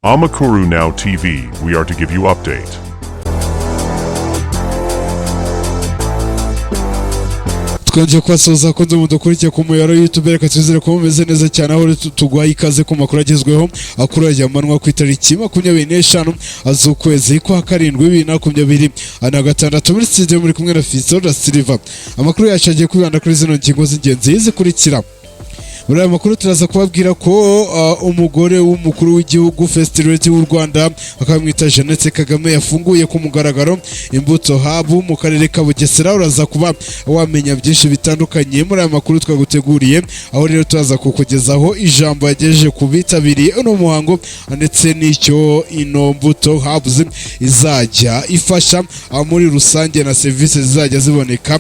Amakuru Now TV, we are to give you update. Twongeye kubasuhuza abakunzi mudukurikiye ku muyoboro YouTube. Reka twizere ko mumeze neza cyane, aho tuguhaye ikaze ku makuru agezweho akuri aya manywa ku itariki 25 z'ukwezi kwa karindwi 2026. Muri studio muri kumwe na Fiso da Silva. Amakuru yacu agiye kwibanda kuri zino ngingo z'ingenzi zikurikira. Muri aya makuru turaza kubabwira ko umugore w'umukuru w'igihugu, First Lady w'u Rwanda, akamwita Jeannette Kagame, yafunguye ku mugaragaro Imbuto Hub mu karere ka Bugesera. Uraza kuba wamenya byinshi bitandukanye muri aya makuru twaguteguriye, aho rero turaza kukugezaho ijambo yagejeje ku bitabiriye uno muhango, ndetse n'icyo ino Mbuto Hub izajya ifasha muri rusange na serivisi zizajya ziboneka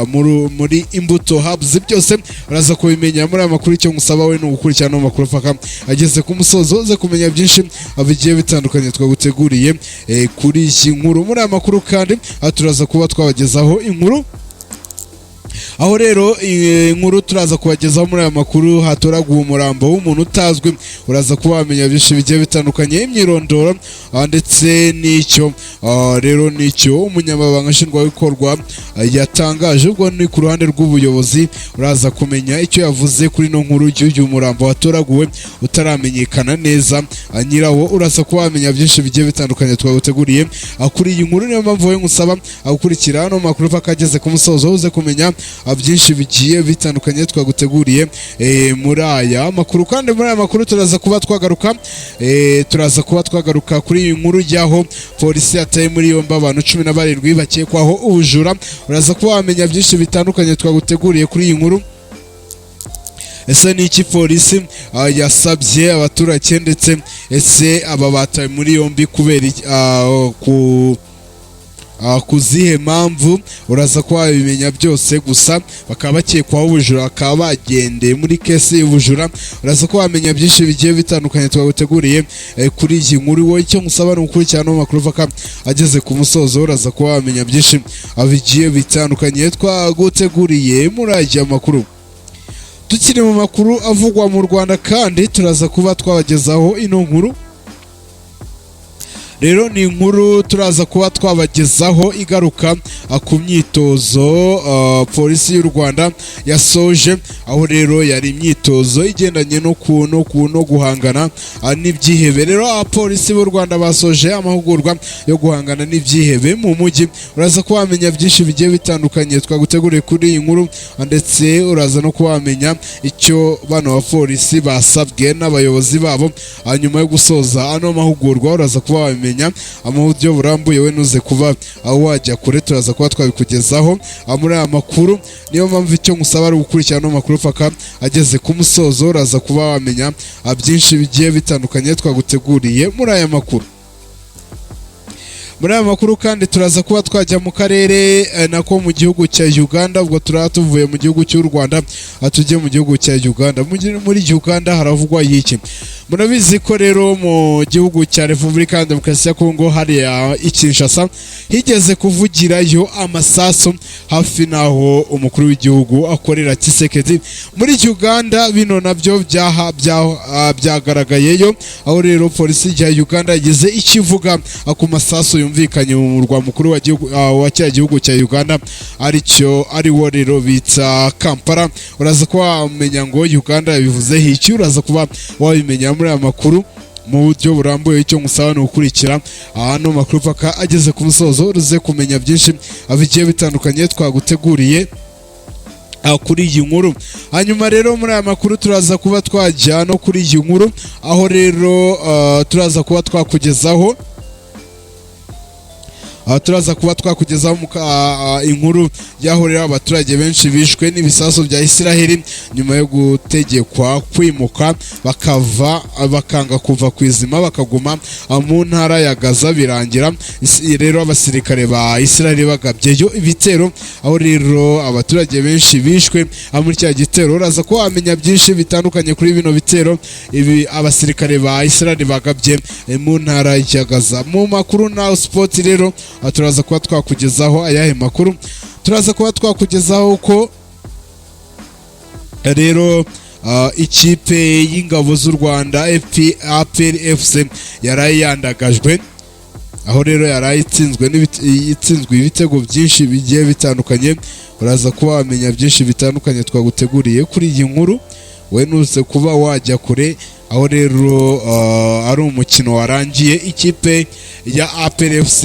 muri Imbuto Hub. Byose uraza kubimenya muri aya makuru. Icyo ngusaba we ni ugukurikirana amakuru paka ageze ku musozo, uze kumenya byinshi bigiye bitandukanye twaguteguriye kuri iyi nkuru. Muri aya makuru kandi turaza kuba twabagezaho inkuru, aho rero inkuru turaza kubagezaho muri aya makuru, hatoraguwe umurambo w'umuntu utazwi. Uraza kuba wamenya byinshi bigiye bitandukanye, imyirondoro, ndetse n'icyo rero n'icyo umunyamabanga nshingwabikorwa yatangaje. Ubwo ni ku ruhande rw'ubuyobozi, uraza kumenya icyo yavuze kuri ino nkuru y'uyu murambo watoraguwe utaramenyekana neza nyirawo. Uraza kuba wamenya byinshi bigiye bitandukanye twaguteguriye kuri iyi nkuru. Niyo mpamvu wowe ngusaba gukurikira ano makuru paka ageze ku musozo, uze kumenya byinshi bigiye bitandukanye twaguteguriye muri aya makuru. Kandi muri aya makuru turaza kuba twagaruka kuri iyi nkuru y'aho polisi yataye muri yombi abantu 17 bakekwaho ubujura. Uraza kuba wamenya byinshi bitandukanye twaguteguriye kuri iyi nkuru. Ese ni iki polisi yasabye abaturage? Ndetse ese aba batawe muri yombi kubera ku zihe mpamvu? Uraza kuba wabimenya byose. Gusa bakaba bakekwaho ubujura, bakaba bagendeye muri case y'ubujura. Uraza kuba wamenya byinshi bigiye bitandukanye twaguteguriye kuri iyi nkuru. Wowe icyo ngusaba ni ugukurikirana ano makuru paka ageze ku musozo. Uraza kuba wamenya byinshi bigiye bitandukanye twaguteguriye muri aya makuru. Tukiri mu makuru avugwa mu Rwanda kandi, turaza kuba twabagezaho ino nkuru. Rero ni inkuru turaza kuba twabagezaho igaruka ku myitozo polisi y'u Rwanda yasoje, aho rero yari imyitozo igendanye no guhangana n'ibyihebe. Rero abapolisi b'u Rwanda basoje amahugurwa yo guhangana n'ibyihebe mu mujyi. Uraza kuba wamenya byinshi bigiye bitandukanye twaguteguriye kuri iyi nkuru, ndetse uraza no kuba wamenya icyo bano bapolisi basabwe n'abayobozi babo nyuma yo gusoza ano mahugurwa. Uraza kuba wabimenya mu buryo burambuye. We nuze kuba aho wajya kure, turaza kuba twabikugezaho muri aya makuru. Niyo mpamvu icyo ngusaba ari ugukurikirana ano makuru paka ageze ku musozo. Uraza kuba wamenya byinshi bigiye bitandukanye twaguteguriye muri aya makuru. Muri aya makuru kandi turaza kuba twajya mu karere nako mu gihugu cya Uganda. Ubwo turaba tuvuye mu gihugu cy'u Rwanda, tujye mu gihugu cya Uganda. Muri Uganda haravugwa yiki? Murabizi ko rero mu gihugu cya Repubulika ya Demokarasi ya Kongo, hariya i Kinshasa, higeze kuvugirayo amasasu hafi n'aho umukuru w'igihugu akorera, Tshisekedi. Muri Uganda bino nabyo byagaragayeyo, aho rero polisi ya Uganda yagize icyo ivuga ku masasu yumvikanye mu murwa mukuru wa kiriya gihugu cya Uganda, aricyo ari wo rero bita Kampala. Uraza kuba wamenya ngo Uganda yabivuzeho iki. Uraza kuba wabimenya muri aya makuru mu buryo burambuye. Icyo ngusaba ni ugukurikira ano makuru paka ageze ku musozo, uruze kumenya byinshi bigiye bitandukanye twaguteguriye kuri iyi nkuru. Hanyuma rero muri aya makuru turaza kuba twajya no kuri iyi nkuru, aho rero turaza kuba twakugezaho inkuru y'aho rero abaturage benshi bishwe n'ibisasu bya Isiraheli nyuma yo gutegekwa kwimuka, bakava bakanga kuva ku izima, bakaguma mu ntara ya Gaza. Birangira rero abasirikare ba Isiraheli bagabyeyo ibitero, aho rero abaturage benshi bishwe muri cya gitero. Uraza kuba wamenya byinshi bitandukanye kuri bino bitero ibi abasirikare ba Isiraheli bagabye mu ntara ya Gaza. Mu makuru na sport rero, turaza kuba twakugezaho ayahe makuru? Turaza kuba twakugezaho ko rero ikipe y'ingabo z'u Rwanda APR FC yaraye yandagajwe, aho rero yaraye itsinzwe ibitego byinshi bigiye bitandukanye. Uraza kuba wamenya byinshi bitandukanye twaguteguriye kuri iyi nkuru, we nuze kuba wajya kure. Aho rero ari umukino warangiye ikipe ya APR FC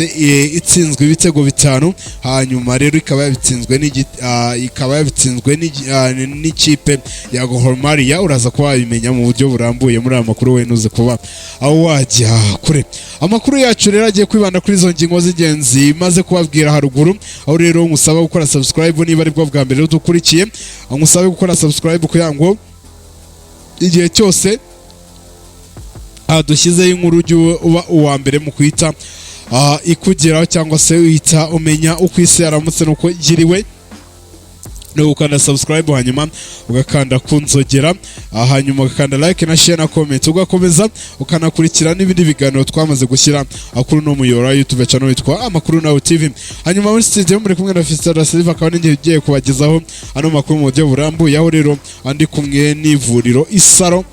itsinzwe ibitego 5, hanyuma rero ikaba yabitsinzwe n'ikipe ya Gor Mahia. Uraza kuba wabimenya mu buryo burambuye muri aya makuru, we nuze kuba aho wajya kure. Amakuru yacu rero agiye kwibanda kuri izo ngingo z'ingenzi maze kubabwira haruguru, aho rero musaba gukora subscribe niba aribwo bwa mbere dukurikiye, musabe gukora subscribe kugira ngo igihe cyose dushyizeho inkuru ujye uba uwa mbere mu kwita ikugeraho, cyangwa se uhita umenya uko isi yaramutse n'uko yiriwe. Ni ugukanda subscribe, hanyuma ugakanda ku nzogera, hanyuma ugakanda like na share na comment, ugakomeza ukanakurikira n'ibindi biganiro twamaze gushyira kuri uno muyoboro wa YouTube channel witwa Amakuru Nawe TV. Hanyuma muri studio muri kumwe na Fiston da Silva, akaba ninjye ugiye kubagezaho ano makuru mu buryo burambuye, aho rero andi kumwe n'ivuriro Isaro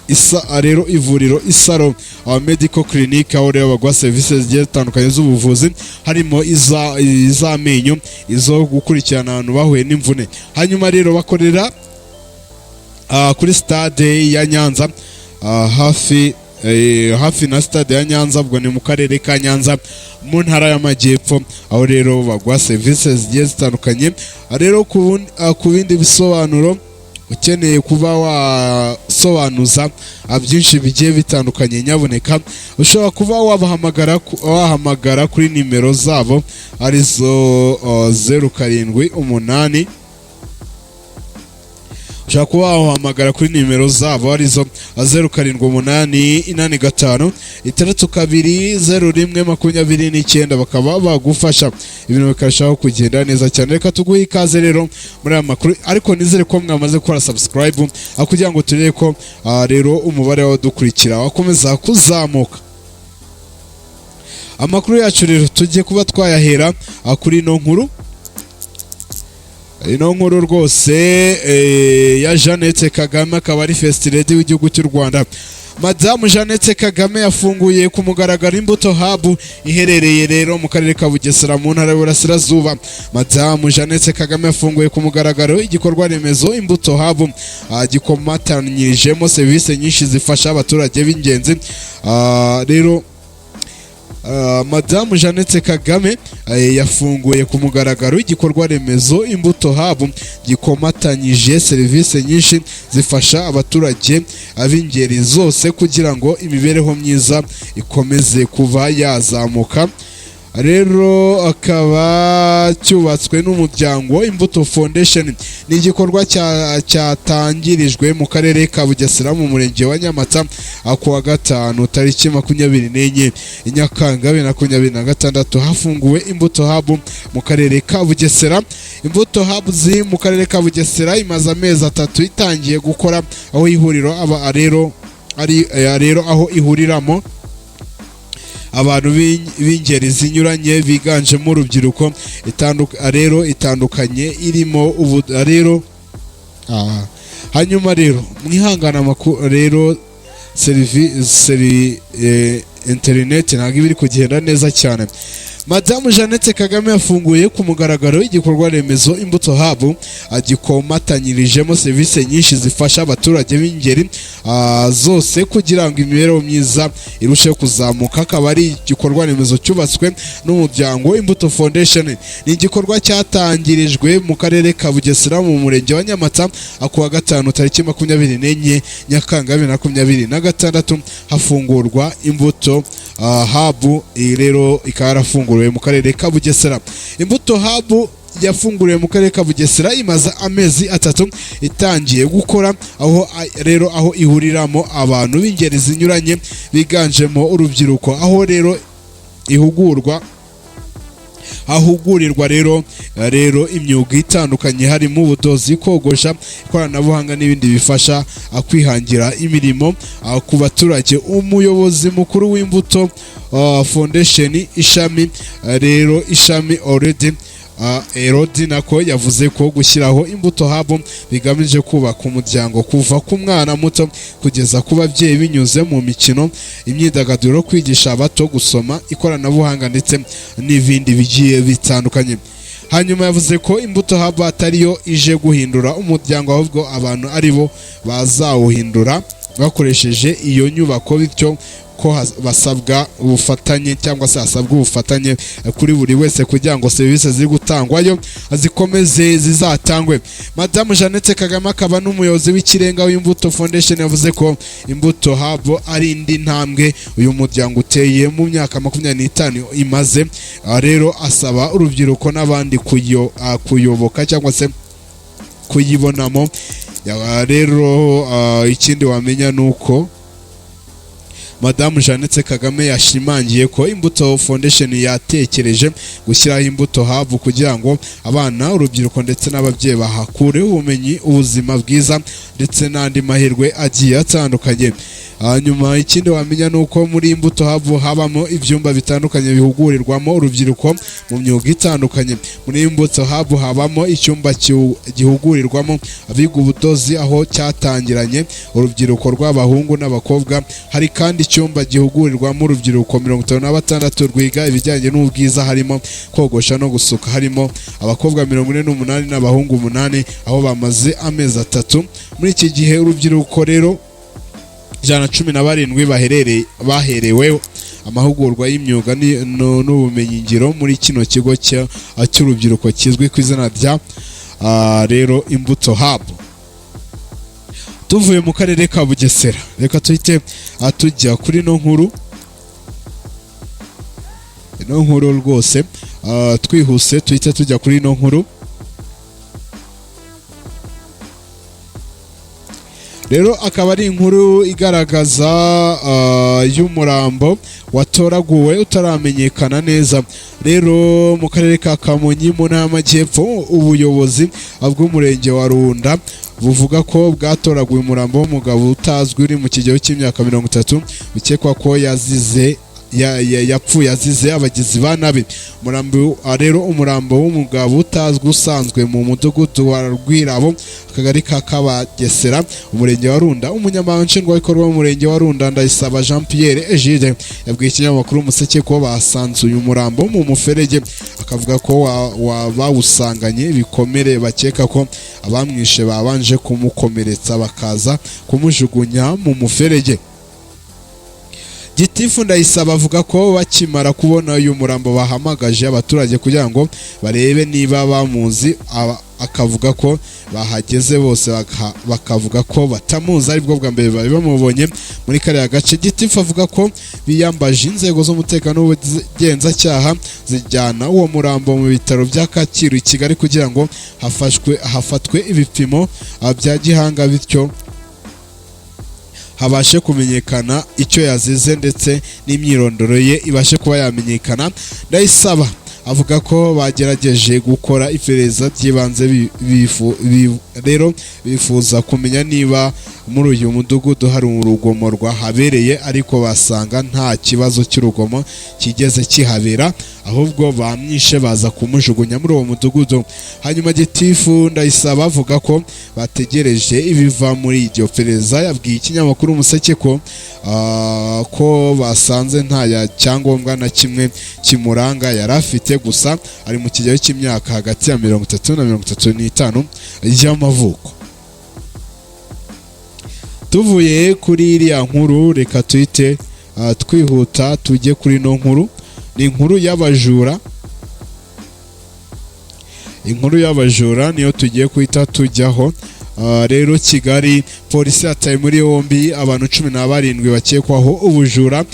isa rero, ivuriro Isaro Medical Clinic, aho rero baguha serivisi zigiye zitandukanye z'ubuvuzi, harimo iz'amenyo, izo gukurikirana abantu bahuye n'imvune. Hanyuma rero bakorera kuri stade ya Nyanza, hafi na stade ya Nyanza, ubwo ni mu karere ka Nyanza mu ntara y'Amajyepfo, aho rero baguha serivisi zigiye zitandukanye. Rero ku bindi bisobanuro ukeneye kuba wasobanuza byinshi bigiye bitandukanye, nyabuneka ushobora kuba wahamagara kuri nimero zabo, arizo 078, ushobora kuba wahamagara kuri nimero zabo arizo 07885620 129, bakaba bagufasha ibintu bikarushaho kugenda neza cyane. Reka tuguhe ikaze rero muri aya makuru, ariko nizere ko mwamaze gukora subscribe kugira ngo turebe ko rero umubare w'abadukurikira wakomeza kuzamuka. Amakuru yacu rero tugiye kuba twayahera kuri ino nkuru, ino nkuru rwose ya Jeannette Kagame, akaba ari First Lady w'igihugu cy'u Rwanda. Madamu Jeannette Kagame yafunguye ku mugaragaro Imbuto Hub iherereye rero mu karere ka Bugesera mu ntara y'Uburasirazuba. Madamu Jeannette Kagame yafunguye ku mugaragaro igikorwa remezo Imbuto Hub gikomatanyirijemo serivisi nyinshi zifasha abaturage b'ingenzi. Rero Madamu Jeannette Kagame yafunguye ku mugaragaro igikorwa remezo Imbuto Hub gikomatanyije serivisi nyinshi zifasha abaturage b'ingeri zose kugira ngo imibereho myiza ikomeze kuba yazamuka. Rero akaba cyubatswe n'umuryango Imbuto Foundation. Ni igikorwa cyatangirijwe mu karere ka Bugesera mu murenge wa Nyamata ku wa gatanu tariki 24 Nyakanga 2026. Hafunguwe Imbuto Hub mu karere ka Bugesera. Imbuto Hub ziri mu karere ka Bugesera imaze amezi 3 itangiye gukora, aho ihuriro aba rero ari rero aho ihuriramo abantu b'ingeri zinyuranye biganjemo urubyiruko rero itandukanye irimo ubu rero. Hanyuma rero mwihangana, amakuru rero interineti ntabwo iba iri kugenda neza cyane. Madamu Jeannette Kagame yafunguye ku mugaragaro igikorwa remezo Imbuto Hub gikomatanyirijemo serivisi nyinshi zifasha abaturage b'ingeri zose kugira ngo imibereho myiza irusheho kuzamuka. Akaba ari igikorwa remezo cyubatswe n'umuryango Imbuto Foundation. Ni igikorwa cyatangirijwe mu karere ka Bugesera mu murenge wa Nyamata ku wa gatanu tariki 24 Nyakanga 2026, hafungurwa Imbuto Hub. Iyi rero ikaba yarafunguriwe mu karere ka Bugesera. Imbuto Hub yafunguriwe mu karere ka Bugesera imaze amezi 3 itangiye gukora, aho rero aho ihuriramo abantu b'ingeri zinyuranye biganjemo urubyiruko, aho rero ihugurwa hahugurirwa rero imyuga itandukanye, harimo ubudozi, kogosha, ikoranabuhanga n'ibindi bifasha kwihangira imirimo ku baturage. Umuyobozi mukuru w'Imbuto Foundation ishami rero ishami already Elodie nako yavuze ko gushyiraho Imbuto Hub bigamije kubaka umuryango kuva ku mwana muto kugeza ku babyeyi, binyuze mu mikino, imyidagaduro, kwigisha abato gusoma, ikoranabuhanga ndetse n'ibindi bigiye bitandukanye. Hanyuma yavuze ko Imbuto Hub atariyo ije guhindura umuryango, ahubwo abantu ari bo bazawuhindura bakoresheje iyo nyubako, bityo ko basabwa ubufatanye cyangwa se hasabwa ubufatanye kuri buri wese kugira ngo serivisi ziri gutangwayo zikomeze zizatangwe. Madamu Jeannette Kagame, akaba n'umuyobozi w'ikirenga w'Imbuto Foundation, yavuze ko Imbuto Hub ari indi ntambwe uyu muryango uteye mu myaka 25 imaze. Rero asaba urubyiruko n'abandi kuyoboka cyangwa se kuyibonamo. Rero ikindi wamenya ni uko Madamu Jeannette Kagame yashimangiye ko Imbuto Foundation yatekereje gushyiraho Imbuto Hub kugira ngo abana, urubyiruko ndetse n'ababyeyi bahakure ubumenyi, ubuzima bwiza ndetse n'andi mahirwe agiye atandukanye. Hanyuma ikindi wamenya ni uko muri Imbuto Hub habamo ibyumba bitandukanye bihugurirwamo urubyiruko mu myuga itandukanye. Muri Imbuto Hub habamo icyumba gihugurirwamo abiga ubudozi, aho cyatangiranye urubyiruko rw'abahungu n'abakobwa. Hari kandi icyumba gihugurirwamo urubyiruko 56 rwiga ibijyanye n'ubwiza, harimo kogosha no gusuka. Harimo abakobwa 48 n'abahungu 8, aho bamaze amezi 3. Muri iki gihe urubyiruko rero 117 baherewe amahugurwa y'imyuga n'ubumenyingiro muri kino kigo cy'urubyiruko kizwi ku izina rya rero Imbuto Hub. Tuvuye mu karere ka Bugesera, reka tuhite tujya kuri ino nkuru. Ino nkuru rwose, twihuse tuhite tujya kuri ino nkuru. Rero akaba ari inkuru igaragaza y'umurambo watoraguwe utaramenyekana neza. Rero mu karere ka Kamonyi mu Ntara y'Amajyepfo, ubuyobozi bw'umurenge wa Runda buvuga ko bwatoraguye umurambo w'umugabo utazwi uri mu kigero cy'imyaka 30, bikekwa ko yazize yapfuye azize abagizi ba nabi. Umurambo rero, umurambo w'umugabo utazwi usanzwe mu mudugudu wa Rwirabo, akagari ka Kabagesera, umurenge wa Runda. Umunyamabanga nshingwabikorwa w'umurenge wa Runda, Ndayisaba Jean Pierre Egide, yabwiye ikinyamakuru Umuseke ko basanze uyu murambo mu muferege, akavuga ko bawusanganye ibikomere bakeka ko abamwishe babanje kumukomeretsa bakaza kumujugunya mu muferege. Gitifu Ndayisaba avuga ko bakimara kubona uyu murambo bahamagaje abaturage kugira ngo barebe niba bamuzi, akavuga ko bahageze bose bakavuga ko batamuzi, aribwo bwa mbere bari bamubonye muri kariya gace. Gitifu avuga ko biyambaje inzego z'umutekano n'ubugenzacyaha zijyana uwo murambo mu bitaro bya Kacyiru i Kigali kugira ngo hafatwe ibipimo bya gihanga, bityo habashe kumenyekana icyo yazize ndetse n'imyirondoro ye ibashe kuba yamenyekana. Ndayisaba avuga ko bagerageje gukora iperereza ry'ibanze, rero bifuza kumenya niba muri uyu mudugudu hari urugomo rwahabereye, ariko basanga nta kibazo cy'urugomo kigeze kihabera, ahubwo bamwishe baza kumujugunya muri uwo mudugudu. Hanyuma Gitifu Ndayisaba avuga ko bategereje ibiva muri iryo perereza. Yabwiye ikinyamakuru Umuseke ko basanze nta ya cyangombwa na kimwe kimuranga yari afite, gusa ari mu kigero cy'imyaka hagati ya 30 na 35 y'amavuko. Tuvuye kuri iriya nkuru, reka tuhite twihuta tujye kuri ino nkuru. Ni inkuru y'abajura. Inkuru y'abajura niyo tugiye guhita tujyaho. Rero Kigali, polisi yataye muri yombi abantu 17 bakekwaho ubujura.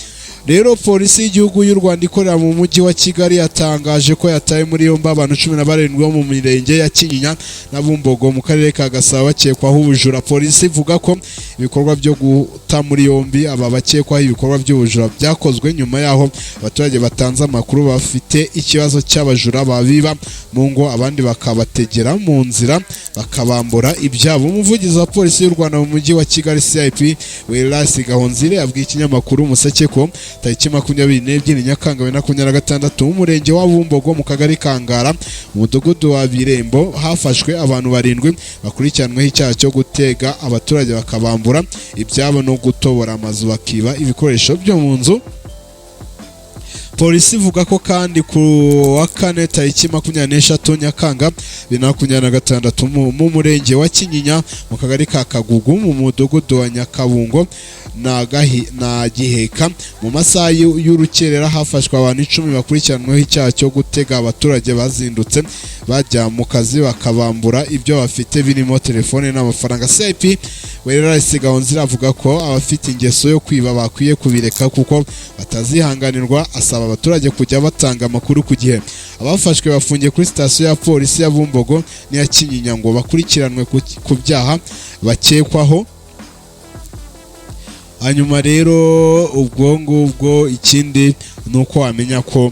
Rero Polisi y'igihugu y'u Rwanda ikorera mu mujyi wa Kigali yatangaje ko yataye muri yombi abantu 17 bo mu mirenge ya Kinyinya na Bumbogo mu karere ka Gasabo, bakekwaho ubujura. Polisi ivuga ko ibikorwa byo guta muri yombi aba bakekwaho ibikorwa by'ubujura byakozwe nyuma y'aho abaturage batanze amakuru bafite ikibazo cy'abajura babiba mu ngo, abandi bakabategera mu nzira bakabambura ibyabo. Umuvugizi wa Polisi y'u Rwanda mu mujyi wa Kigali, CIP Wellars Gahonzire, yabwiye ikinyamakuru Umuseke ko tariki 22 Nyakanga 2026 mu murenge wa Bumbogo mu kagari Kangara, umudugudu wa Birembo, hafashwe abantu barindwi bakurikiranweho icyaha cyo gutega abaturage bakabambura ibyabo no gutobora amazu bakiba ibikoresho byo mu nzu. Polisi ivuga ko kandi ku wa kane tariki 23 Nyakanga 2026 mu murenge wa Kinyinya, mu kagari ka Kagugu, mu mudugudu wa Nyakabungo na Giheka, mu masaha y'urukerera hafashwe abantu 10 bakurikiranweho icyaha cyo gutega abaturage bazindutse bajya mu kazi bakabambura ibyo bafite birimo telefone n'amafaranga. CIP Werera Gahonzire avuga ko abafite ingeso yo kwiba bakwiye kubireka kuko batazihanganirwa, asaba abaturage kujya batanga amakuru ku gihe. Abafashwe bafungiye kuri sitasiyo ya polisi ya Bumbogo n'iya Kinyinya ngo bakurikiranwe ku byaha bakekwaho. Hanyuma rero ubwo ngubwo, ikindi ni uko wamenya ko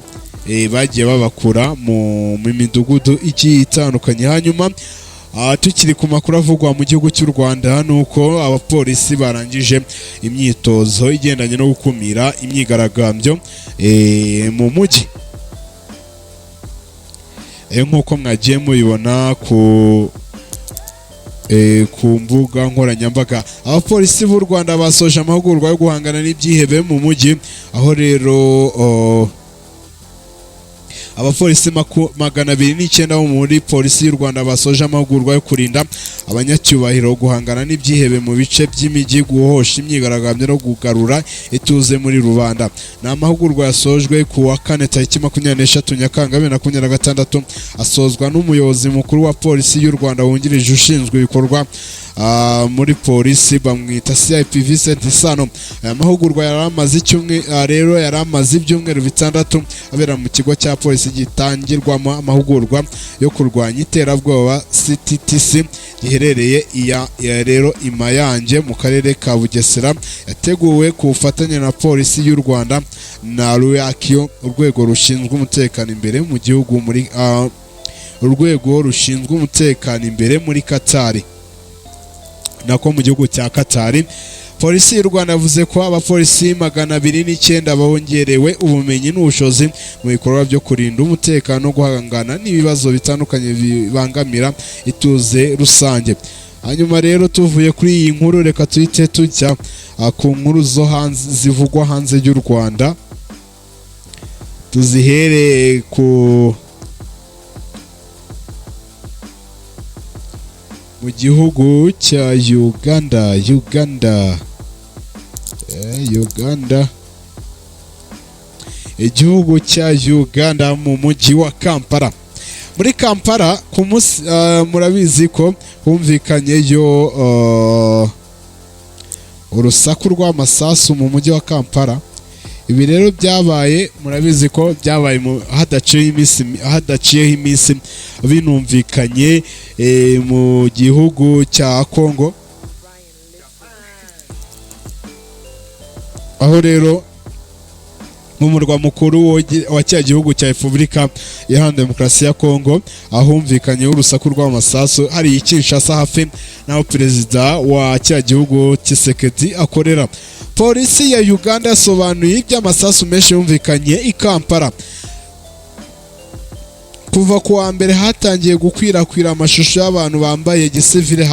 bagiye babakura mu midugudu igiye itandukanye. Hanyuma tukiri ku makuru avugwa mu gihugu cy'u Rwanda, ni uko abapolisi barangije imyitozo igendanye no gukumira imyigaragambyo mu mujyi. Nk'uko mwagiye mubibona ku mbuga nkoranyambaga, abapolisi b'u Rwanda basoje amahugurwa yo guhangana n'ibyihebe mu mujyi, aho rero abapolisi 209 bo muri polisi y'u Rwanda basoje amahugurwa yo kurinda abanyacyubahiro, guhangana n'ibyihebe mu bice by'imijyi, guhosha imyigaragambyo no kugarura ituze muri rubanda. Ni amahugurwa yasojwe ku wa kane tariki 23 Nyakanga 2026, asozwa n'umuyobozi mukuru wa polisi y'u Rwanda wungirije ushinzwe ibikorwa muri polisi, bamwita CIP Vincent Sano. Aya mahugurwa yari amaze rero yari amaze ibyumweru 6 abera mu kigo cya polisi gitangirwamo amahugurwa yo kurwanya iterabwoba CTTC giherereye iya rero i Mayange mu karere ka Bugesera. Yateguwe ku bufatanye na polisi y'u Rwanda na RUAKIO, urwego rushinzwe umutekano imbere mu gihugu muri urwego rushinzwe umutekano imbere muri Katari, nako mu gihugu cya Katari. Polisi y'u Rwanda yavuze ko abapolisi 209 bongerewe ubumenyi n'ubushobozi mu bikorwa byo kurinda umutekano no guhangana n'ibibazo bitandukanye bibangamira ituze rusange. Hanyuma rero tuvuye kuri iyi nkuru, reka tuhite tujya ku nkuru zo hanze zivugwa hanze y'u Rwanda, tuzihere ku mu gihugu cya Uganda. Uganda, Uganda, igihugu cya Uganda, mu mujyi wa Kampala. Muri Kampala ku munsi, murabizi ko humvikanyeyo urusaku rw'amasasu mu mujyi wa Kampala. Ibi rero byabaye, murabizi ko byabaye hadaciyeho iminsi binumvikanye mu gihugu cya Congo, aho rero mu murwa mukuru wa cya gihugu cya Repubulika Iharanira Demokarasi ya Kongo ahumvikanye urusaku rw'amasasu hari i Kinshasa, hafi n'aho perezida wa cya gihugu Tshisekedi akorera. Polisi ya Uganda yasobanuye iby'amasasu menshi yumvikanye i Kampala. Kuva ku wa mbere hatangiye gukwirakwira amashusho y'abantu bambaye gisivile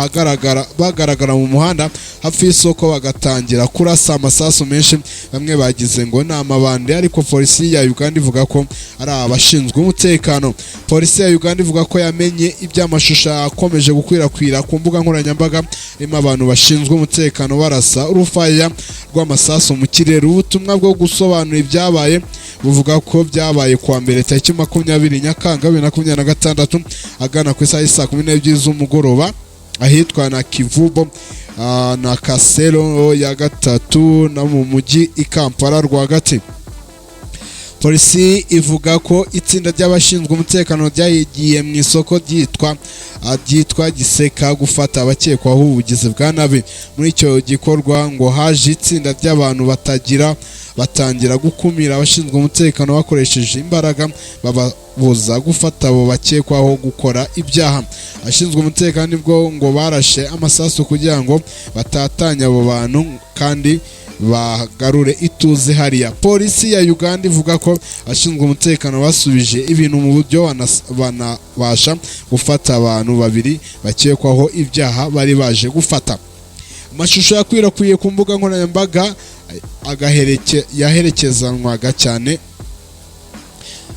bagaragara mu muhanda hafi y'isoko, bagatangira kurasa amasasu menshi. Bamwe bagize ngo ni amabandi, ariko polisi ya Uganda ivuga ko ari abashinzwe umutekano. Polisi ya Uganda ivuga ko yamenye iby'amashusho akomeje gukwirakwira ku mbuga nkoranyambaga harimo abantu bashinzwe umutekano barasa urufaya rw'amasasu mu kirere. Ubutumwa bwo gusobanura ibyabaye buvuga ko byabaye kuwa mbere tariki 20 Nyakanga 2026 agana ku isaha y'i 12 z'umugoroba ahitwa na Kivubo na Kasero ya gatatu no mu mujyi i Kampala rwagati. Polisi ivuga ko itsinda ry'abashinzwe umutekano ryagiye mu isoko ryitwa Giseka gufata abakekwaho ubugizi bwa nabi. Muri icyo gikorwa ngo haje itsinda ry'abantu batangira gukumira abashinzwe umutekano bakoresheje imbaraga, bababuza gufata abo bakekwaho gukora ibyaha. Abashinzwe umutekano nibwo ngo barashe amasasu kugira ngo batatanye abo bantu kandi Bagarure ituze hariya. Polisi ya Uganda ivuga ko abashinzwe umutekano basubije ibintu mu buryo, banabasha gufata abantu babiri bakekwaho ibyaha bari baje gufata. Amashusho yakwirakwiye ku mbuga nkoranyambaga yaherekezanwaga cyane,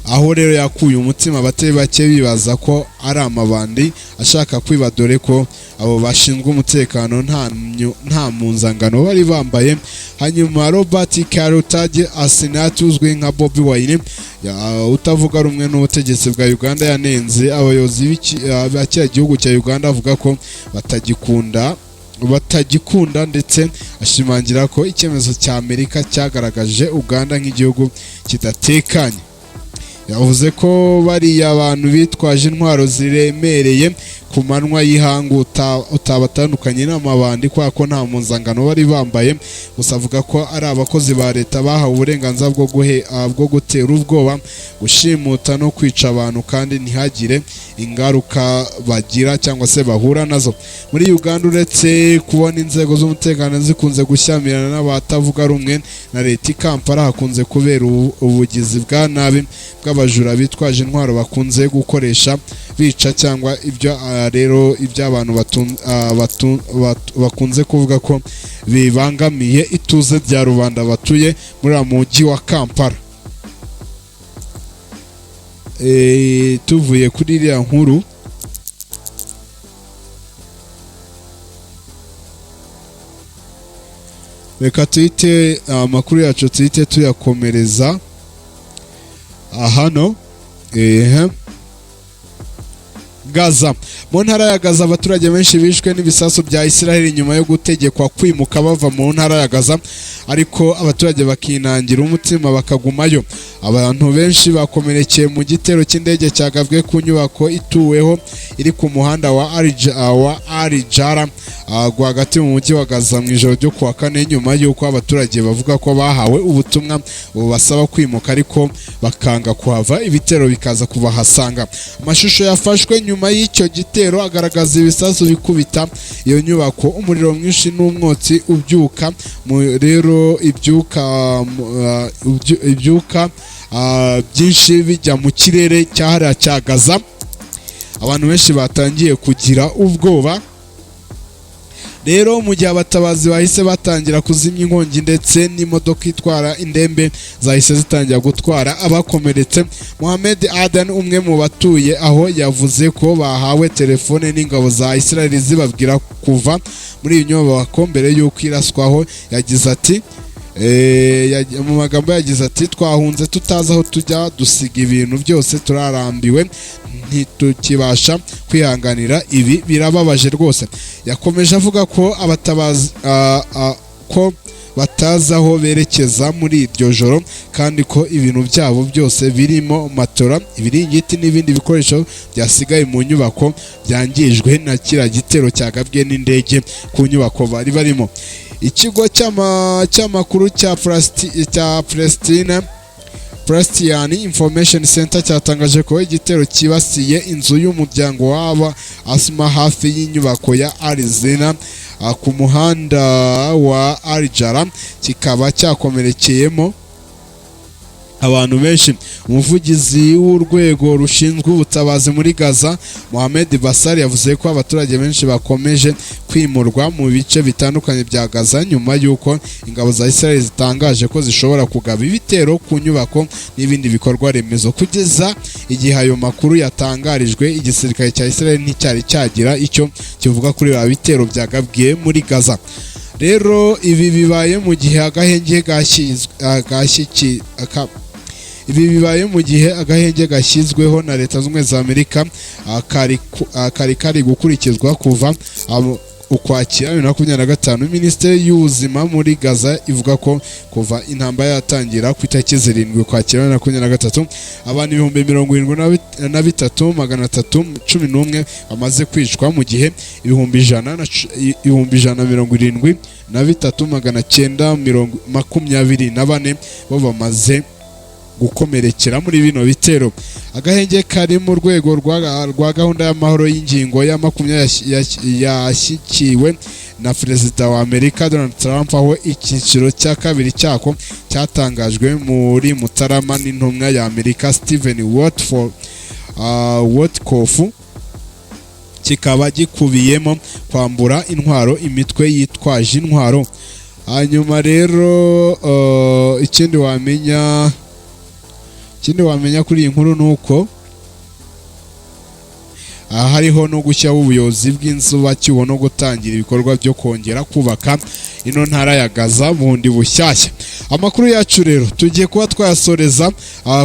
aho rero yakuye umutima abatari bake bibaza ko ari amabandi ashaka kwiba, dore ko abo bashinzwe umutekano nta mpuzangano bari bambaye. Hanyuma Robert Kyagulanyi Ssentamu uzwi nka Bobi Wine, utavuga rumwe n'ubutegetsi bwa Uganda, yanenze abayobozi ba kiriya gihugu cya Uganda, avuga ko batagikunda, ndetse ashimangira ko icyemezo cya Amerika cyagaragaje Uganda nk'igihugu kidatekanye. Yavuze ko bariya bantu bitwaje intwaro ziremereye ku manywa y'ihangu utabatandukanye n'amabandi, kubera ko nta mpuzangano bari bambaye. Gusa avuga ko ari abakozi ba leta bahawe uburenganzira bwo gutera ubwoba, gushimuta no kwica abantu, kandi ntihagire ingaruka bagira cyangwa se bahura nazo. Muri Uganda, uretse kubona inzego z'umutekano zikunze gushyamirana n'abatavuga rumwe na leta, i Kampala hakunze kubera ubugizi bwa nabi bw'abajura bitwaje intwaro bakunze gukoresha bica cyangwa ibyo. Rero ibyo abantu bakunze kuvuga ko bibangamiye ituze rya rubanda batuye muri uriya mujyi wa Kampala. Tuvuye kuri iriya nkuru, reka tuhite amakuru yacu tuhite tuyakomereza hano. Ehe, Gaza. Mu ntara ya Gaza, abaturage benshi bishwe n'ibisasu bya Israel nyuma yo gutegekwa kwimuka bava mu ntara ya Gaza, ariko abaturage bakinangira umutima bakagumayo. Abantu benshi bakomerekeye mu gitero cy'indege cyagabwe ku nyubako ituweho iri ku muhanda wa Arijara rwagati mu mujyi wa Gaza mu ijoro ryo kuwa kane, nyuma y'uko abaturage bavuga ko bahawe ubutumwa bubasaba kwimuka ariko bakanga kuhava, ibitero bikaza kubahasanga. Amashusho yafashwe nyuma y'icyo gitero agaragaza ibisasu bikubita iyo nyubako, umuriro mwinshi n'umwotsi ubyuka. Rero ibyuka byinshi bijya mu kirere cyahariya cya Gaza. Abantu benshi batangiye kugira ubwoba rero, mu gihe abatabazi bahise batangira kuzimya inkongi, ndetse n'imodoka itwara indembe zahise zitangira gutwara abakomeretse. Mohamed Adan, umwe mu batuye aho, yavuze ko bahawe telefone n'ingabo za Israel zibabwira kuva muri iyi nyubako mbere y'uko iraswaho. Yagize ati mu magambo yagize ati: "Twahunze tutazi aho tujya, dusiga ibintu byose, turarambiwe, ntitukibasha kwihanganira ibi, birababaje rwose." Yakomeje avuga ko abatabazi ko batazi aho berekeza muri iryo joro, kandi ko ibintu byabo byose birimo matora, ibiringiti n'ibindi bikoresho byasigaye mu nyubako byangijwe na kiriya gitero cyagabwe n'indege ku nyubako bari barimo. Ikigo cy'amakuru cya Palestine, Palestinian Information Center, cyatangaje ko igitero cyibasiye inzu y'umuryango w'aba Asma hafi y'inyubako ya Arizina ku muhanda wa Aljara, kikaba cyakomerekeyemo abantu benshi. Umuvugizi w'urwego rushinzwe ubutabazi muri Gaza, Mohamed Basari, yavuze ko abaturage benshi bakomeje kwimurwa mu bice bitandukanye bya Gaza nyuma y'uko ingabo za Israel zitangaje ko zishobora kugaba ibitero ku nyubako n'ibindi bikorwa remezo. Kugeza igihe ayo makuru yatangarijwe, igisirikare cya Israel nticyari cyagira icyo kivuga kuri ibi bitero byagabwe muri Gaza. Rero ibi bibaye mu gihe agahenge gashyizwe gashyiki aka- ibi bibaye mu gihe agahenge gashyizweho na Leta Zunze Ubumwe za Amerika kari gukurikizwa kuva Ukwakira 2025. Minisiteri y'Ubuzima muri Gaza ivuga ko kuva intambara yatangira ku itariki 7 Ukwakira 2023, abantu 73,311 bamaze kwicwa, mu gihe 173,924 bo bamaze gukomerekera muri bino bitero. Agahenge kari mu rwego rwa gahunda y'amahoro y'ingingo ya 20 yashyikiwe. na Perezida wa Amerika Donald Trump, aho icyiciro cya kabiri cyako cyatangajwe muri Mutarama n'intumwa ya Amerika Steven Witkoff, kikaba gikubiyemo kwambura intwaro imitwe yitwaje intwaro. Hanyuma rero ikindi wamenya kuri iyi nkuru ni uko aha hariho no gushyiraho ubuyobozi bw'inzibacyuho no gutangira ibikorwa byo kongera kubaka ino ntara ya Gaza bundi bushyashya. Amakuru yacu rero tugiye kuba twayasoreza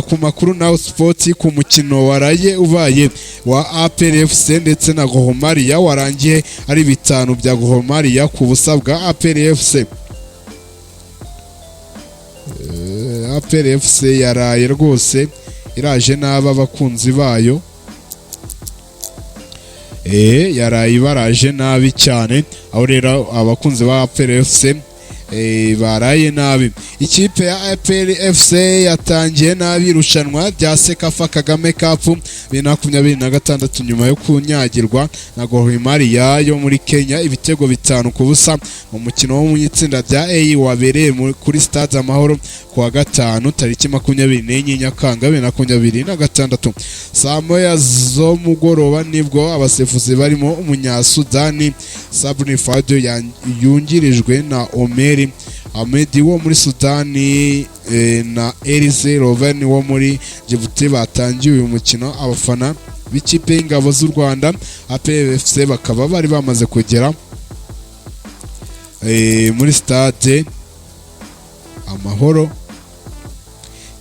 ku makuru Now Sport, ku mukino waraye ubaye wa APR FC ndetse na Gor Mahia, warangiye ari 5 bya Gor Mahia ku busa bwa APR FC. APR FC yaraye rwose iraje nabi abakunzi bayo, yaraye ibaraje nabi cyane, aho rero abakunzi ba APR FC baraye nabi. Ikipe ya APR FC yatangiye nabi irushanwa rya CECAFA Kagame Cup 2026 nyuma yo kunyagirwa na Gor Mahia yo muri Kenya ibitego 5-0 mu mukino wo mu itsinda rya A wabereye kuri Stade Amahoro ku wa gatanu tariki 24 Nyakanga 2026 saa 1 z'umugoroba. Nibwo abasifuzi barimo Umunyasudani Sabri Fado yungirijwe na Omeri Ahmed wo muri Sudani na Elise Roven wo muri Djibouti batangiye uyu mukino. Abafana b'ikipe y'Ingabo z'u Rwanda APR FC bakaba bari bamaze kugera muri Stade Amahoro.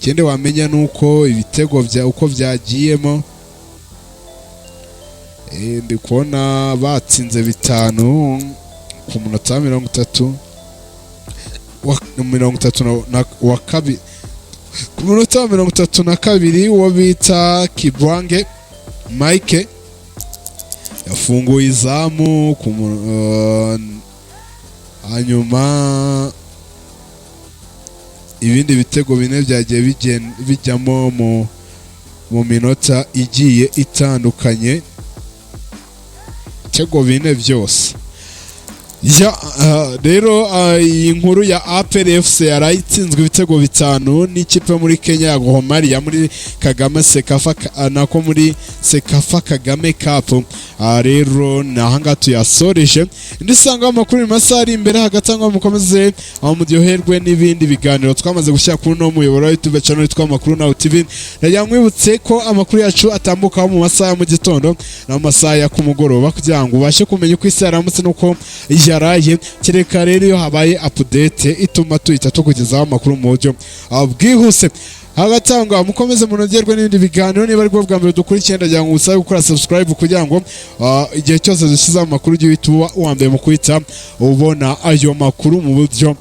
Ikindi wamenya ni uko ibitego bya uko byagiyemo, ndi kubona batsinze 5 ku munota wa 30 wa 32 wa kabiri, ku munota wa 32 uwo bita Kibwange Mike yafunguye izamu hanyuma ibindi bitego bine byagiye bijyamo mu minota igiye itandukanye, ibitego bine byose. Ya, rero iyi nkuru ya APR FC yaraye itsinzwe ibitego 5 n'ikipe yo muri Kenya ya Gor Mahia muri Kagame CECAFA nako muri CECAFA Kagame Cup. Rero ni ahangaha tuyasoreje. Indi sanga amakuru mu masaha ari imbere. Hagati aho mukomeze aho muryoherwe n'ibindi biganiro twamaze gushyira kuri uno muyoboro wa YouTube channel witwa Amakuru Now TV. Ndagira ngo nkwibutse ko amakuru yacu atambukaho mu masaha ya mu gitondo no mu masaha ya kumugoroba, kugira ngo ubashe kumenya uko isi yaramutse n'uko yaraye. Kereka rero iyo habaye update ituma tuhita tukugezaho amakuru mu buryo bwihuse. Hagati aho ngaho mukomeze munogerwe n'ibindi biganiro. Niba aribwo bwa mbere dukurikiye, ndagira ngo usabe gukora subscribe kugira ngo igihe cyose dushyizeho amakuru ujye uhita uba uwa mbere mu guhita ubona ayo makuru mu buryo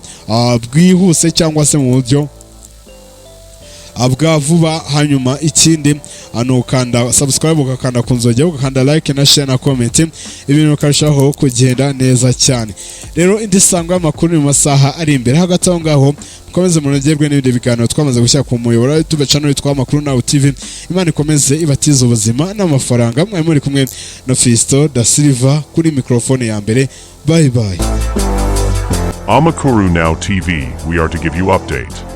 bwihuse cyangwa se mu buryo bwa vuba. Hanyuma ikindi ni ukanda subscribe, ugakanda ku nzogera, ugakanda like na share na comment, ibintu bikarushaho kugenda neza cyane. Rero indi sango y'amakuru ni mu masaha ari imbere. Hagati aho ngaho mukomeze munogerwe n'ibindi biganiro twamaze gushyira ku muyoboro wa YouTube channel witwa Amakuru Now TV. Imana ikomeze ibatize ubuzima n'amafaranga. Mwari muri kumwe na Fisto da Silva kuri microphone ya mbere. Bye bye. Amakuru Now TV, we are to give you update.